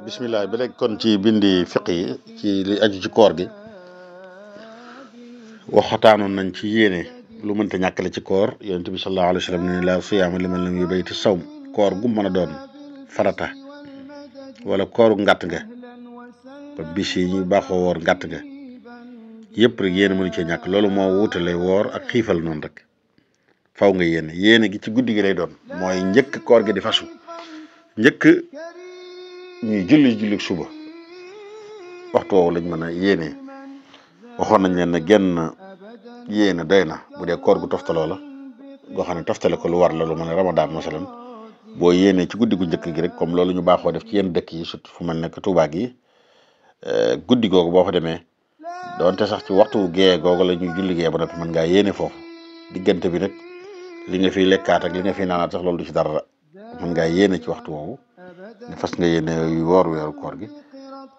bisimilah ba léegi kon ci bindi fiq yi ci li aju ci koor gi waxataanoon nañ ci yéene lu mënta ñàkkale ci koor yonent bi sallallahu alayhi wa sallam ne la siyaama liman lam yubayti sawm koor gu mën a doon farata wala kooru ngàtt nga ba bis yi ñu baaxoo woor ngàtt nga yëpp rek yéene mënu cee ñàkk loolu moo wutale woor ak xiifal noonu rek faw nga yéene gi ci guddi gi lay doon mooy njëkk koor gi di fasu njëkk ñuy julli suba waxtu woowu lañ mën a yéene waxoon nañ leen ne genn yéene doy na bu dee koor gu toftaloo la goo xam ne toftale ko lu war la lu mën a ramadaan masalan boo yéenee ci guddi gu njëkk gi rek comme loolu ñu baaxoo def ci yenn dëkk yi surtout fu mel ne Tuubaa gi guddi googu boo fa demee doonte sax ci waxtu gee googu la ñuy julli gee ba noppi mën ngaa yéene foofu diggante bi nag li nga fiy lekkaat ak li nga fiy naanaat sax loolu du ci dara mën ngaa yéene ci waxtu woowu ne fas nga yéene woor weeru koor gi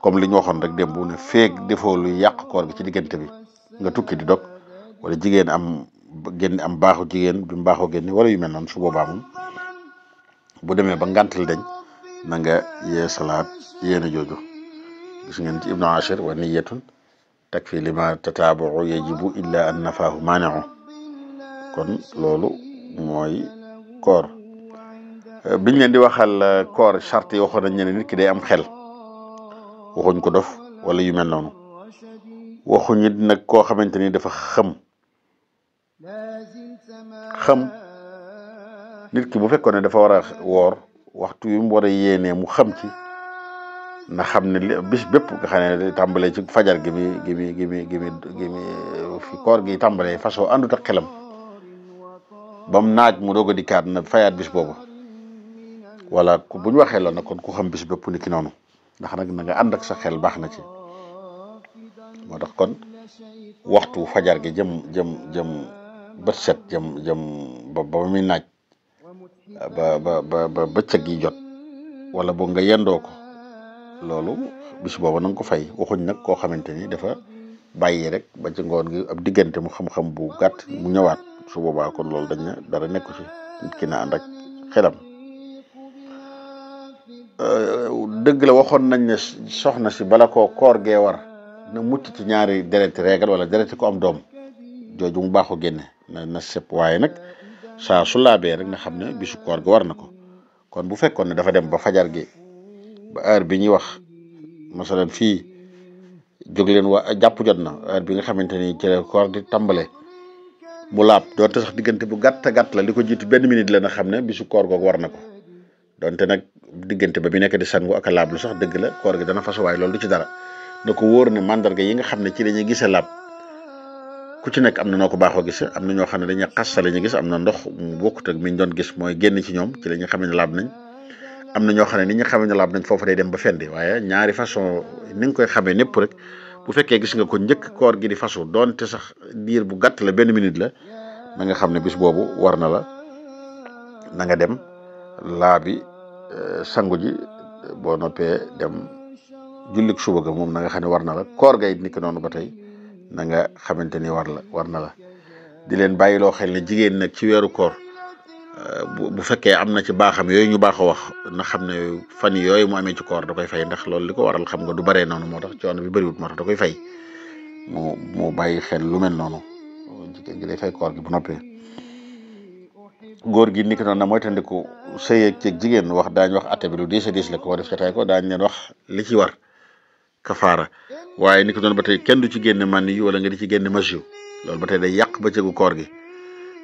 comme li ñu waxoon rek démb ne feeg defoo lu yàq koor gi ci diggante bi nga tukki di dog wala jigéen am baaxu jigéen bi mu baaxoo génne wala yu mel noonu su boobaa moom bu demee ba ngàntal dañ na nga yee salaat yéene jooju gis ngeen ci ibnu ashir wa niyatun takfi lima tataabu yajibu illa an nafaahu maaniu kon loolu mooy koor biñ leen di waxal koor charte yi waxoon nañ ne nit ki day am xel waxuñ ko dof wala yu mel noonu waxuñ it nag koo xamante ni dafa xam nit ki bu fekkoon ne dafa war a woor waxtu wi mu war a yéenee mu xam ci na xam ne bis bépp nga xam ne tàmbalee ci fajar gi mi fi koor gi tàmbalee façon àndut ak xelam bam naaj mu doog a dikkaat na fayaat bis boobu wala bu ñu waxee loolu nag kon ku xam bis bépp ni ki noonu ndax nag na nga ànd ak sa xel baax na ci moo tax kon waxtu fajar gi jëm bët set jëm ba muy naaj ba bëccëg yi jot wala boog nga yendoo ko loolu bis boobu na nga ko fay waxuñ nag koo xamante ni dafa bàyyi rek ba ci ngoon gi ab diggante mu xam-xam bu gàtt mu ñëwaat su boobaa kon loolu dañ na dara nekku ci nit ki na ànd ak xelam dëgg la waxoon nañ ne soxna si bala koo koor gee war na mucc ci ñaari dereti reegal wala dereti ko am doom jooju mu baaxoo génne na sepp waaye nag saa su laabee rek na xam ne bisu koor gi war na ko kon bu fekkoon ne dafa dem ba fajar gi ba heure bi ñuy wax masalan fii jóg leen jàpp jot na heure bi nga xamante ni ci la koor di tàmbale mu laab doonte sax diggante bu gàtt la li ko jiitu benn minute la na xam ne bisu koor googu war na ko donte nag diggante ba bi nekk di sangu ak a laab lu sax dëgg la koor gi dana fasu waaye loolu du ci dara na ko wóor ne mandarga yi nga xam ne ci dañuy gise laab ku ci nekk am na noo ko baaxoo gise am na ñoo xam ne dañuy xas la ñu gis am na ndox mu bokkut ak mi ñu doon gis mooy génn ci ñoom ci la ñu xam ne laab nañ am na ñoo xam ne ni ñu xamee ne laab nañ foofu day dem ba fendi waaye ñaari façon ni nga koy xamee népp rek bu fekkee gis nga ko njëkk koor gi di fasu doonte sax diir bu gàtt la benn minute la na nga xam ne bis boobu war na la na nga dem laabi sangu ji boo noppee dem jullik suba ga moom na nga xam ne war na la koor ga it ni ko noonu ba tey na nga xamante ni war na la di leen bàyyiloo xel ne jigéen nag ci weeru koor bu fekkee am na ci baaxam yooyu ñu baax a wax na xam ne fan yooyu mu amee ci koor da koy fay ndax loolu li ko waral xam nga du baree noonu moo tax coono bi bëriwut moo tax da koy fay mu bàyyi xel lu mel noonu jigéen gi day fay koor gi bu noppee góor gi ni ko noonu na mooy tandiku sëy ak jigéen wax daañu wax atte bi lu diis a diis la ko def ca tay ko daañu leen wax li ci war kafaara waaye ni ko doon ba tey kenn du ci génne man yu wala nga di ci génne masiw loolu ba tey day yàq bëccëgu koor gi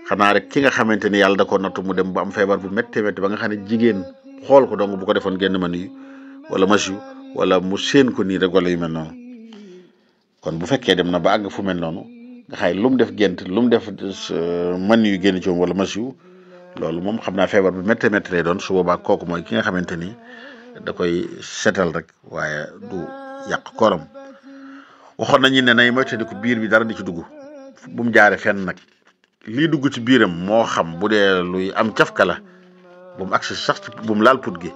xanaa rek ki nga xamante ni yàlla da ko nattu mu dem bu am feebar bu métti ba nga xam ne jigéen xool ko dong bu ko defoon génn man yu wala masiw wala mu séen ko nii rek wala yu mel noonu kon bu fekkee dem na ba àgg fu mel noonu nga xay lu mu def gént lu mu def man yu génn ci moom wala masiw loolu moom xam naa feebar bu métti lay doon su boobaa kooku mooy ki nga xamante ni da koy setal rek waaye du yàq kooram waxoon nañu ne nay moytandiku biir bi dara di ci dugg bu mu jaare fenn nag lii dugg ci biiram moo xam bu dee luy am cafka la bu mu agsi sax ci bu mu laal put gi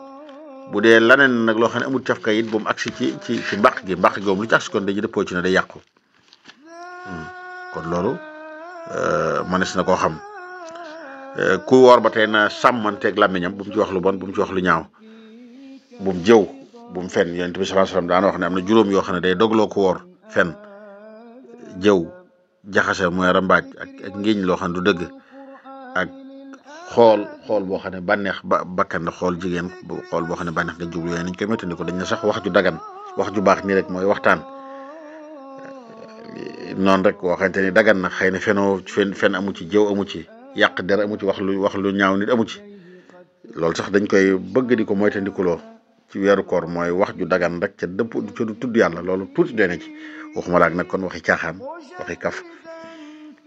bu dee laneen nag loo xam ne amul cafka it bu mu agsi ci mbaq gi moom lu ci agsi kon dañuy dëppoo ci ne day yàqu kon loolu mënees na koo xam ku woor ba tey na sàmmanteeg làmmiñam bu mu ci wax lu bon bu mu ci wax lu ñaaw bu mu jëw bu mu fen. Yonent bi sallallahu alayhi wasallam daan wax ne am na juróom yoo xam ne day dogloo ko woor: fen, jëw, jaxase mooy rambaaj ak ngiñ loo xam ne du dëgg, ak xool boo xam ne bànneex bakkan xool jigéen xool boo xam ne bànneex nga jublu. yooyu nañ koy méttandi dañ ne sax wax ju dagan, wax ju baax nii rek mooy waxtaan noonu rek waxante ni dagan na. xëy na fen amu ci, jëw amu ci, yàq der amu ci, wax lu ñaaw nit amu ci. loolu sax dañ koy bëgg di ko moytandikuloo ci weeru koor, mooy wax ju dagan rek ca dëpp ca du tudd yàlla. loolu tuuti doy na ci, waxuma laak nag kon waxi caaxaan, waxi kaf.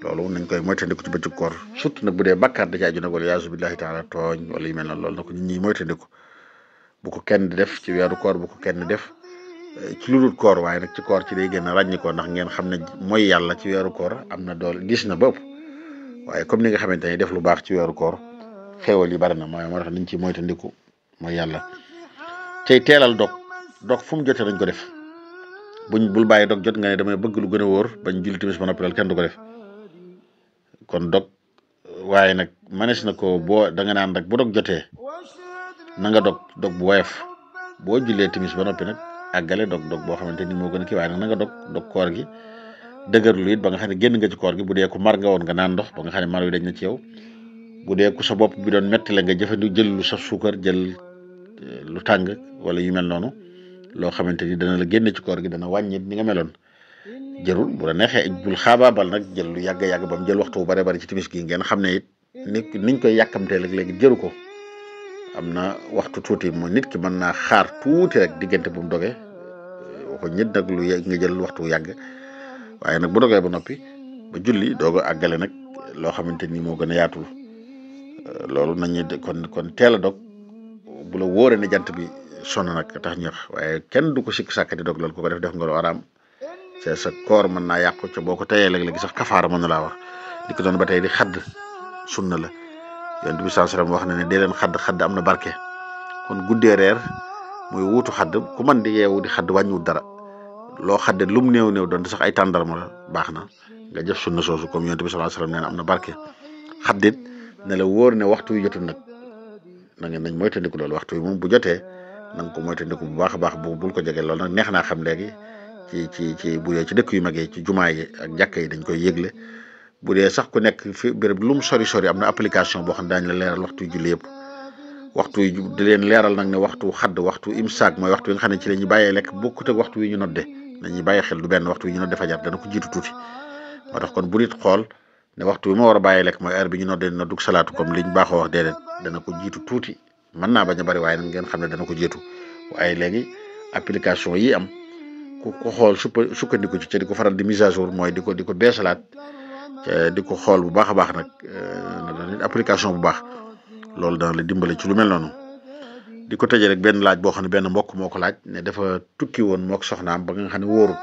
loolu nañ koy moytandiku ci bëccëg koor, surtout nag bu dee bàkkaar da ci aju nag wala yaasu billahi taala tooñ wala yu mel noonu. loolu nag nit ñi moytandiku, bu ko kenn di def ci weeru koor, bu ko kenn def ci lu dul koor. waaye nag ci koor ci day gën a ràññi ko, ndax ngeen xam ne mooy yàlla ci weeru koor am na doole, gis na ba ëpp. waaye comme ni nga xamante ni def lu baax ci weeru koor xéewal yi bari na, mooy moo tax nañ ci moytandiku mooy yàlla. tey teelal dog fu mu jotee dañ ko def. bul bàyyi dog jot nga ne damay bëgg lu gën a wóor bañ julli timis ba noppi, loolu kenn du ko def. kon dog, waaye nag manees na ko boo da nga naan rek bu dog jotee na nga dog bu woyof. boo jullee timis ba noppi nag àggale dog boo xamante ni moo gën a kii. waaye nag na nga dog koor gi dëgërlu it ba nga xam ne génn nga ci koor gi. bu dee ku mar nga woon nga naan ndox ba nga xam ne mar wi dañ na ci yow. bu dee ku sa bopp bi doon metti la nga jëfandiku jël lu saf suukar, jël lu tàng wala yu mel noonu, loo xamante ni dana la génne ci koor gi, dana wàññi ni nga meloon. jërul bu la neexee bul xaabaabal nag jël lu yàgg ba mu jël waxtu bu bare bari ci timis gi. ngeen xam ne it niñ koy yàkkamtee léegi jëru ko. am na waxtu tuuti mooy nit ki mën naa xaar tuuti rek diggante bu mu doge. waxuñ nit nag nga jël waxtu bu yàgg. waaye nag bu dogee ba noppi ba julli doog a àggale nag loo xamante ni moo gën a yaatul. loolu nañu kon teel a dog bu la wóoree ne jant bi sonn nag tax ñu wax. waaye kenn du ko sikk sàkk di dog loolu ku ko def nga lu araam. c'est sa koor mën naa yàqu ca boo ko teyee léeg-léegi sax kafaara mën na laa wax. di ko doon ba tey di xadd sunna la. Yonent bi sallallahu alayhi wasallam wax na ne dee leen xadd am na barke. kon guddee reer muy wuutu xadd, ku man di yeewu di xadd wàññiwut dara. loo xadde lum néew doon sax ay tàndarma la baax na nga jëf sunna soosu comme Yonent bi sallallahu alayhi wasallam nee na am na barke. xaddit ne la wóor ne waxtu wi jotul nag nañ moytandiku loolu. waxtu wi moom bu jotee na nga ko moytandiku bu baax a baax bul ko jege. loolu nag neex naa xam léegi ci bu dee ci dëkk yu mag yi ci jumaa yi ak jàkka yi dañ koy yëgle. bu dee sax ku nekk fi béréb lu mu sori am na application boo xam ne daañu la leeral waxtu yu julli yëpp. waxtu yi di leen leeral nag ne waxtu xadd, waxtu imsaak mooy waxtu yi nga xam ne ci la ñuy bàyyee lekk, bokkut ak waxtu wi ñu nodde. nañuy bàyyi xel du benn. waxtu wi ñu nodde fajar dana ko jiitu tuuti. moo tax kon bu nit xool ne waxtu wi ma war a bàyyee lekk mooy heure bi ñu nodde noddug salaatu comme liñ baaxoo wax, déedéet dana ko jiitu tuuti. mën naa bañ a bari waaye nag ngeen xam ne dana ko jiitu. waaye léegi application yi am ku xool sukkandiku ci di ko faral di mise à jour, mooy di ko beesalaat di ko xool bu baax a baax nag application bu baax. loolu dana la dimbale ci lu mel noonu. di ko tëjee rek benn laaj boo xam ne benn mbokk moo ko laaj ne dafa tukki woon mook soxnaam ba nga xam ne wóorut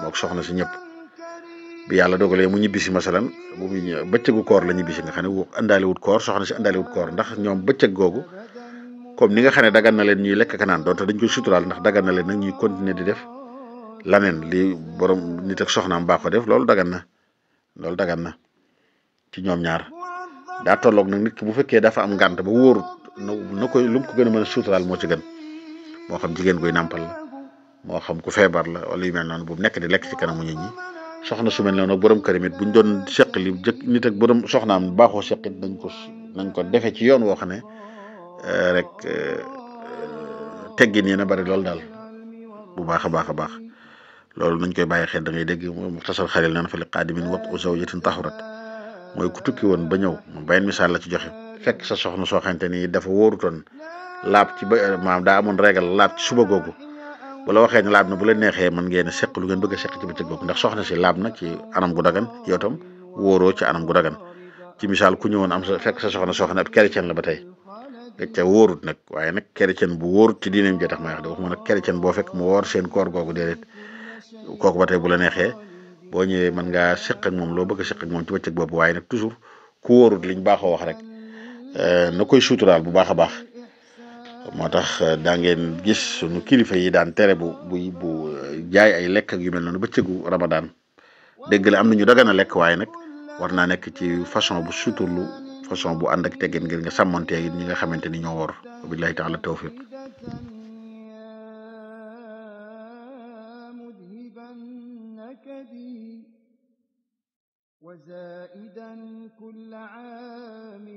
mook soxna si ñëpp. bi yàlla dogalee mu ñibbisi masalan bu mu bëccëgu koor la ñibbisi nga xam ne àndaale wut koor, soxna si àndaale wut koor. ndax ñoom bëccëg googu comme ni nga xam ne dagan na leen ñuy lekk ka naan, donte dañ koy suturaal ndax dagan na leen nag ñuy continuer di def laneen li borom nit ak soxnaam baa ko def. loolu dagan na ci ñoom ñaar. daa tolloog nag nit ki bu fekkee dafa am ngànt ba wóorut na koy lu mu ko gën a mën a suturaal moo ci gën. moo xam jigéen koy nàmpal la, moo xam ku feebar la wala yu mel noonu, bu nekk di lekk ci kanamu nit ñi. soxna su mel noonu ak borom këram it buñ doon seq li nit ak borom soxnaam baaxoo seqit nañ ko defee ci yoon woo xam ne rek teggin yi na bari loolu daal bu baax a baax. loolu nañ koy bàyyi xel. da ngay dégg Muxtasar Xalil naan fa li qaadimin wat'u zawjatin tahurat, mooy ku tukki woon ba ñëw benn misaal la ci joxe. fekk sa soxna soo xamante ni dafa wóorutoon laab ci maam daa amoon régal laab ci suba googu. bu la waxee ne laab na bu leen neexee mën ngeen seq lu ngeen bëgg a seq ci bëccëg googu, ndax soxna si laab na ci anam gu dagan, yow tam wóoroo ci anam gu dagan. ci misaal ku ñëwoon fekk sa soxna soo xam ne ab chrétien la ba tey nga ca wóorut nag. waaye nag chrétien bu wóorut ci diineem ji tax may wax de waxuma nag chrétien boo fekk mu woor seen koor googu déedéet. kooku ba tey bu la neexee boo ñëwee mën ngaa seq ak moom loo bëgg a seq ak moom ci bëccëg boobu. waaye nag toujours ku wóorut liñ baaxoo wax rek na koy suturaal bu baax a baax. moo tax daa ngeen gis sunu kilifa yi daan tere bu jaay ay lekk ak yu mel noonu bëccëgu Ramadan. dégg la am na ñu dagan a lekk, waaye nag war naa nekk ci façon bu suturlu, façon bu ànd ak teggin ngir nga sàmmantee ñi nga xamante ni ñoo wor. billahi taala tawfiq. يا مذهب النكد وزائدا كل عام